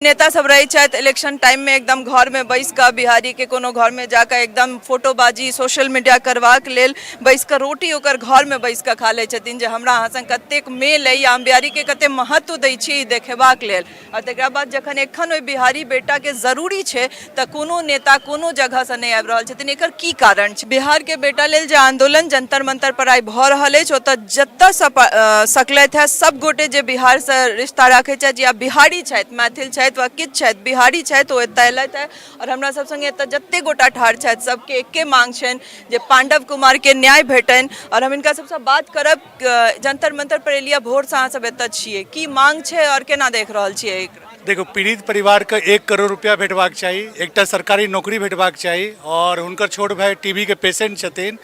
नेता सब रहै छथि इलेक्शन टाइममे एकदम घरमे बैस कऽ बिहारीके कोनो घरमे जाकऽ एकदम फोटोबाजी सोशल मीडिया करबाक लेल बैस कऽ रोटी ओकर घरमे बैस कऽ खा लै छथिन जे हमरा अहाँ संग कतेक मेल अइ या हम बिहारीके कतेक महत्व दै छी ई देखेबाक लेल। आओर तकरा बाद जखन एखन ओहि बिहारी बेटाके जरूरी छै तऽ कोनो नेता कोनो जगहसँ नहि आबि रहल छथिन, एकर की कारण छै? बिहारके बेटा लेल जे आंदोलन जंतर मंतर पर आइ भऽ रहल अछि ओतऽ जतऽसँ सकलथि हँ सब गोटे जे बिहारसँ रिश्ता राखै छथि या बिहारी छथि, मैथिल छथि वा किछु छथि, बिहारी छथि ओ एतऽ अयलथि हँ आओर हमरा सब सङ्गे एतऽ जते गोटा ठाढ़ छथि सबके एके मांग छनि जे पांडव कुमारके न्याय भेटनि। आओर हम हिनका सबसँ बात करब। जंतर मंतर पर एलियै, भोरसँ अहाँ सब एतऽ छियै, की मांग छै आओर केना देख रहल छियै एकरा? देखो, पीड़ित परिवारके 1 करोड़ रुपया भेटबाक चाही, एकटा सरकारी नौकरी भेटबाक चाही आओर हुनकर छोट भाय टीबीके पेशेंट छथिन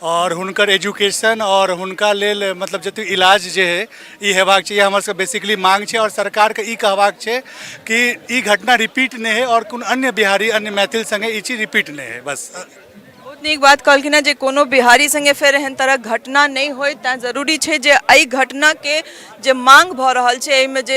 आओर हुनकर एजुकेशन आओर हुनका लेल मतलब जते इलाज जे है ई हेबाक चाही। हमर सबके बेसिकली मांग छै आओर सरकारके ई कहबाक छै कि ई घटना रिपीट नहि होइ आओर कोनो अन्य बिहारी अन्य मैथिल सङ्गे ई चीज रिपीट नहि होइ। बस। बहुत नीक बात कहलखिन हेँ जे कोनो बिहारी सङ्गे फेर एहन तरहक घटना नहि होइ, तैँ जरूरी छै जे एहि घटनाके जे मांग भऽ रहल छै एहिमे जे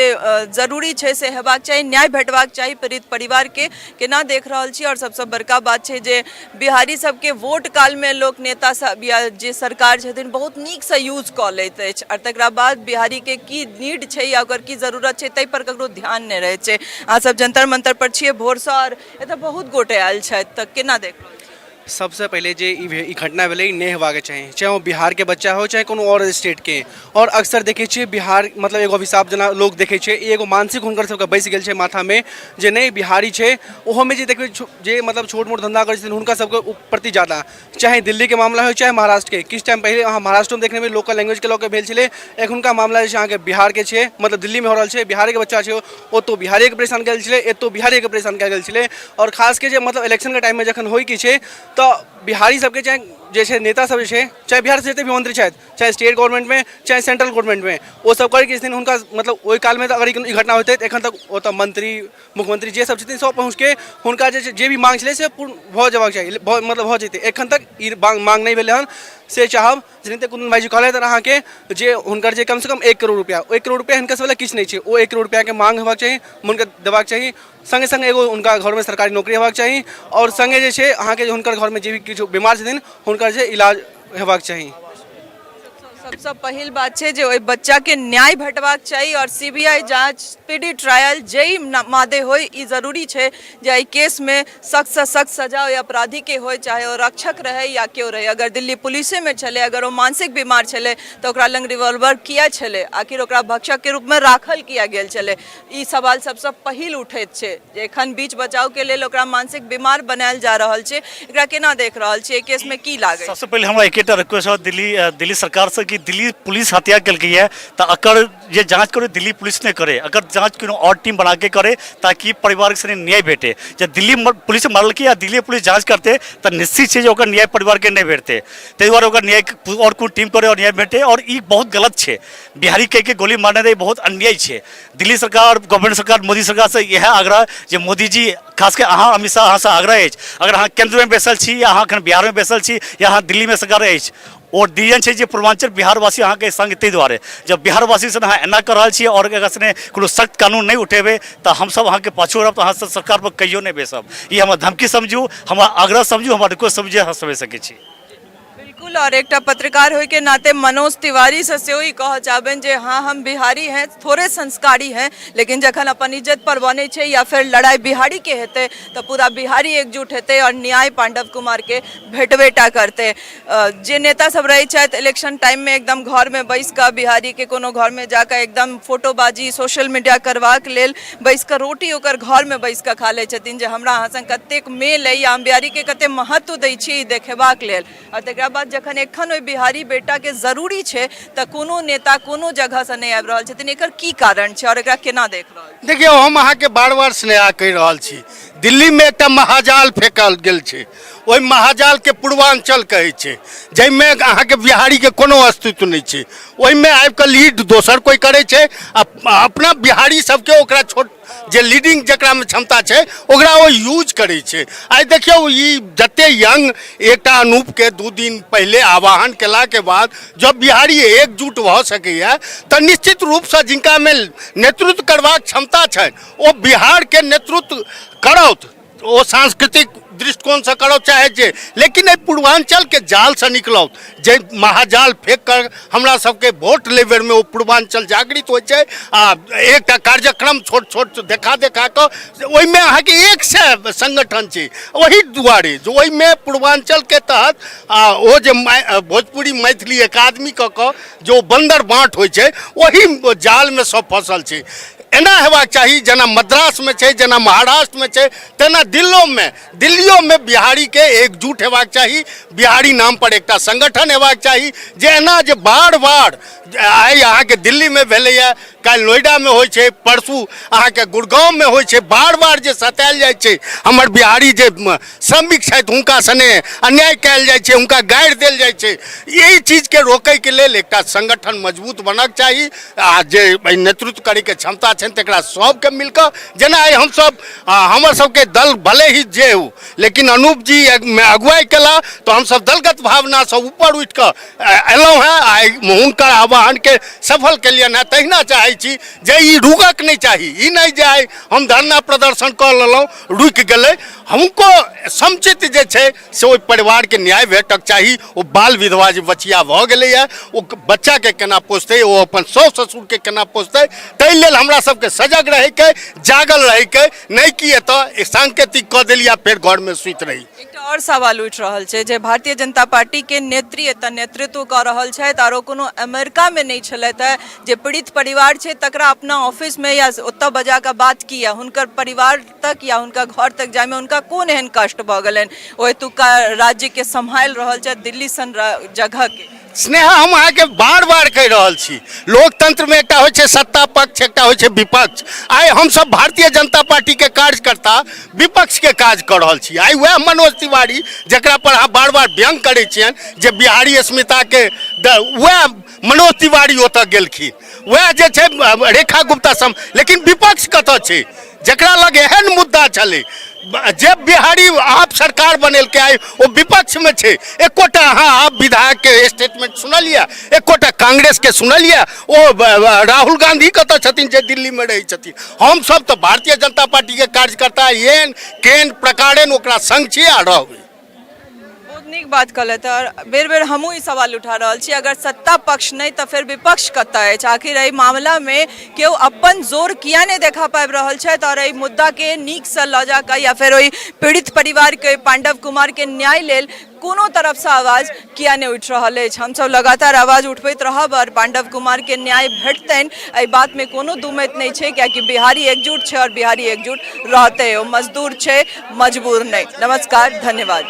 जरूरी छै से हेबाक चाही, न्याय भेटबाक चाही पीड़ित परिवारके। केना देख रहल छी? आओर सबसँ बड़का बात छै जे बिहारी सबके वोट कालमे लोक नेता सब या जे सरकार छथिन बहुत नीकसँ यूज कऽ लैत अछि आओर तकरा बाद बिहारीके की नीड छै या ओकर की जरूरत छै ताहि पर ककरो ध्यान नहि रहै छै। अहाँ सब जंतर मंतर पर छियै भोरसँ आओर एतऽ बहुत गोटे आयल छथि, तऽ केना देख रहल छी? सबसँ पहिले जे ई घटना भेलै ई नहि हेबाक चाही, चाहे ओ बिहारके बच्चा हो चाहे कोनो आओर स्टेटके। आओर अक्सर देखै छियै बिहार मतलब एगो अभिशाप जेना लोक देखै छै, एगो मानसिक हुनकर सबके बसि गेल छै माथामे जे नहि बिहारी छै। ओहोमे जे देखबै जे मतलब छोट मोट धन्धा करै छथिन हुनका सबके प्रति जादा, चाहे दिल्लीके मामला होइ चाहे महाराष्ट्रके। किछु टाइम पहिले अहाँ महाराष्ट्रोमे देखने हेबै लोकल लैंग्वेजके लऽ कऽ भेल छलै। एखुनका मामला जे छै अहाँके बिहारके छै, मतलब दिल्लीमे हो रहल छै, बिहारेके बच्चा छै, ओतौ बिहारेके परेशान कयल छलै, एतौ बिहारेके परेशान कयल गेल छलै। आओर खासके जे मतलब इलेक्शनके टाइममे जखन होइ की छै तऽ बिहारी सबके चाहे जे छै नेता सब जे छै, चाहे बिहारसँ जते भी मन्त्री छथि, चाहे स्टेट गवर्नमेन्टमे चाहे सेंट्रल गवर्नमेन्टमे, ओ सब करै की छथिन हुनका मतलब ओहि कालमे तऽ अगर ई घटना होइतै तऽ एखन तक ओतऽ मन्त्री मुख्यमंत्री जे सब छथिन सब पहुँचके हुनका जे जे भी मांग छलै से पूर्ण भऽ जेबाक चाही, मतलब भऽ जेतै। एखन तक ई मांग नहि भेलै हन। से चाहब जेनाहिते कुन्दन भाइजी कहलथि हन अहाँके जे हुनकर जे कमसँ कम 1 करोड़ रुपैआ, 1 करोड़ रुपैआ हिनकर सब लए किछु नहि छै, ओ 1 करोड़ रुपैआके मांग हेबाक चाही, हुनका देबाक चाही। सङ्गे सङ्गे एगो हुनका घरमे सरकारी नौकरी हेबाक चाही आओर सङ्गे जे छै अहाँके हुनकर घरमे जे भी किछु बीमार छथिन हुनकर जे इलाज हेबाक चाही। सबसँ पहिल बात छै जे ओहि बच्चाके न्याय भेटबाक चाही आओर सीबीआई जांच, स्पीडी ट्रायल जाहि मादे होय, ई जरूरी छै जे एहि केसमे सख्तसँ सख्त सजा ओहि अपराधीके होय, चाहे ओ रक्षक रहै या केओ रहै। अगर दिल्ली पुलिसेमे छलै, अगर ओ मानसिक बीमार छलै तऽ ओकरा लग रिवॉल्वर किया छलै, आखिर ओकरा भक्षकके रूपमे राखल किया गेल छलै? ई सवाल सबसँ पहिल उठैत छै जे एखन बीच बचावके लेल ओकरा मानसिक बीमार बनायल जा रहल छै। एकरा केना देख रहल छियै? एहि केसमे की लागै? सबसँ पहिले हमरा एकेटा रिक्वेस्ट है दिल्ली सरकारसँ कि दिल्ली पुलिस हत्या केलकै है तऽ एकर जे जाँच करे दिल्ली पुलिस नहि करे, अगर जाँच कोनो आओर टीम बनाके करे ताकि परिवारके संगे न्याय भेटे। जे दिल्ली पुलिस मारलकै आ दिल्ली पुलिस जाँच करतै तऽ निश्चित छै जे ओकर न्याय परिवारके नहि भेटतै। ताहि दुआरे ओकर न्याय आओर कोनो टीम करे आओर न्याय भेटे। आओर ई बहुत गलत छै, बिहारी कहिके गोली मारने रहै, बहुत अन्याय छै। दिल्ली सरकार, गवर्नमेंट सरकार, मोदी सरकारसँ इएह आग्रह जे मोदी जी, खास कऽ अहाँ अमित शाह, अहाँसँ आग्रह अछि, अगर अहाँ केन्द्रमे बैसल छी या अहाँ एखन बिहारमे बैसल छी या अहाँ दिल्लीमे सरकार अछि, ओ डिसीजन छै जे पूर्वांचल बिहारवासी अहाँके संग, ताहि दुआरे जब बिहारवासी अहाँ एना कऽ रहल छी आओर एकर सने कोनो सख्त कानून नहि उठेबै तऽ हमसब अहाँके पाछू रहब, तऽ अहाँ सब सरकारपर कहियो नहि बैसब। ई हमर धमकी समझू, हमर आग्रह समझू, हमर रिक्वेस्ट समझू, अहाँ समझि सकै छी। बिल्कुल, और एकटा पत्रकार होय के नाते मनोज तिवारी से सेहो ई कहऽ चाहबनि जे हाँ हम बिहारी हैं, थोड़े संस्कारी हैं, लेकिन जखन अपन इज्जत पर बनै छै या फेर लड़ाई बिहारी के हेतै तऽ पूरा बिहारी एकजुट हेतै और न्याय पांडव कुमार के भेटबे टा करतै। जे नेता सब रहै छथि इलेक्शन टाइम में एकदम घर में बैस कऽ बिहारी के कोनो घर में जाकऽ एकदम फोटोबाजी सोशल मीडिया करबाक लेल बैस कऽ रोटी ओकर घर में बैस कऽ खा लै छथिन जे हमरा अहाँ संग कतेक मेल अइ या हम बिहारी के कतेक महत्व दै छी ई देखेबाक लेल। आओर तकरा बाद जखन एखन ओहि बिहारी बेटाके जरूरी छै तऽ कोनो नेता कोनो जगहसँ नहि आबि रहल छथिन, एकर की कारण छै आओर एकरा केना देख रहल छी? देखियौ, हम अहाँके बार बार स्नेहा कहि रहल छी, दिल्लीमे एकटा महाजाल फेकल गेल छै। ओहि महाजालके पूर्वाञ्चल कहै छै, जाहिमे अहाँके बिहारीके कोनो अस्तित्व नहि छै। ओहिमे आबिकऽ लीड दोसर कोइ करै छै आ अपना बिहारी सबके ओकरा छोट जे लीडिंग जकरामे क्षमता छै ओकरा ओ यूज करै छै। आइ देखियौ, ई जते यंग एकटा अनूपके 2 दिन पहिले आवाहन केलाके बाद जब बिहारी एकजुट भऽ सकैए तऽ निश्चित रूपसँ जिनकामे नेतृत्व करबाक क्षमता छनि ओ बिहारके नेतृत्व करौत, ओ सांस्कृतिक दृष्टिकोणसँ करऽ चाहै छै, लेकिन एहि पूर्वाञ्चलके जालसँ निकलत जे महाजाल फेंक कऽ हमरा सबके वोट लै बेरमे ओ पूर्वाञ्चल जागृत होइ छै आ एकटा कार्यक्रम छोट छोट देखा देखा कऽ ओहिमे अहाँके 100 संगठन छै। ओहि दुआरे जे ओहिमे पूर्वाञ्चलके तहत आ ओ जे भोजपुरी मैथिली अकादमी कऽ कऽ जे ओ बन्दर बाँट होइ छै, ओहि जालमे सब फसल छै। एना हेबाक चाही जेना मद्रासमे छै, जेना महाराष्ट्रमे छै, तेना दिल्लोमे दिल्लियोमे बिहारीके एकजुट हेबाक चाही, बिहारी नामपर एकटा संगठन हेबाक चाही। जे एना जे बार बार आइ अहाँके दिल्लीमे भेलैए, काल्हि नोएडामे होइ छै, परसू अहाँके गुड़गाँवमे होइ छै, बार बार जे सतायल जाइ छै हमर बिहारी जे श्रमिक छथि हुनका सने अन्याय कयल जाइ छै, हुनका गारि देल जाइ छै। एहि चीजके रोकैके लेल एकटा संगठन मजबूत बनक चाही आ जे एहि नेतृत्व करैके क्षमता छनि तकरा सबके मिलकऽ, जेना आइ हमसब हमर सबके दल भले ही जे हो, लेकिन अनूप जी मे अगुवाई केला तऽ हमसब दलगत भावनासँ ऊपर उठि कऽ एलहुँ हेँ, आइ हुनकर आह्वानके सफल केलियनि हेँ। तहिना चाहै छी जे ई रुकक नहि चाही। ई नहि जे आइ हम धरना प्रदर्शन कऽ लेलहुँ, रुकि गेलै। हुनको समुचित जे छै से ओहि परिवारके न्याय भेटक चाही। ओ बाल विधवा जे बचिया भऽ गेलैए, ओ बच्चाके केना पोसतै, ओ अपन साउस ससुरके केना पोसतै? ताहि लेल हमरा सबके सजग रहैके, जागल रहैके, नहि कि एतऽ सांकेतिक कऽ देली आ फेर घरमे सुति रही। एकटा आओर सवाल उठि रहल छै जे भारतीय जनता पार्टीके नेत्री एतऽ नेतृत्व कऽ रहल छथि आरो कोनो अमेरिकामे नहि छलथि हेँ। जे पीड़ित परिवार छै तकरा अपना ऑफिसमे या ओतऽ बजा कऽ बात किया, हुनकर परिवार तक या हुनका घर तक जायमे हुनका कोन एहन कष्ट भऽ गेलनि? ओ एतुका राज्यके सम्हालि रहल छथि, दिल्ली सन जगहके। स्नेहा, हम अहाँके बार बार कहि रहल छी, लोकतंत्रमे एकटा होइ छै सत्ता पक्ष, एकटा होइ छै विपक्ष। आइ हमसब भारतीय जनता पार्टीके कार्यकर्ता विपक्षके काज कऽ रहल छी। आइ वएह मनोज तिवारी जकरा पर अहाँ बार बार व्यंग करै छियनि जे बिहारी अस्मिताके, वएह मनोज तिवारी ओतऽ गेलखिन, वएह जे छै रेखा गुप्ता सम, लेकिन विपक्ष कतऽ छै जकरा लग एहन मुद्दा छलै? जे बिहारी आप सरकार बनेलकै, आइ ओ विपक्षमे छै। एकोटा अहाँ आप विधायकके स्टेटमेंट सुनलियै? एकोटा कांग्रेसके सुनलियै? ओ राहुल गांधी कतऽ छथिन जे दिल्लीमे रहै छथिन? हमसब तऽ भारतीय जनता पार्टीके कार्यकर्ता एहन केहन प्रकारेण ओकरा संग छी आ रहबै। बहुत नीक बात कहलथि आओर बेर बेर हमहूँ ई सवाल उठा रहल छी, अगर सत्ता पक्ष नहि तऽ फेर विपक्ष कतऽ अछि? आखिर एहि मामलामे केओ अपन जोर किया नहि देखा पाबि रहल छथि आओर एहि मुद्दाके नीकसँ लऽ जा कऽ या फेर ओहि पीड़ित परिवारके, पांडव कुमारके न्याय लेल कोनो तरफसँ आवाज किया नहि उठि रहल अछि? हमसभ लगातार आवाज उठबैत रहब आओर पांडव कुमारके न्याय भेटतनि एहि बातमे कोनो दुमति नहि छै, कियाकि बिहारी एकजुट छै आओर बिहारी एकजुट रहतै। ओ मजदूर छै, मजबूर नहि। नमस्कार, धन्यवाद।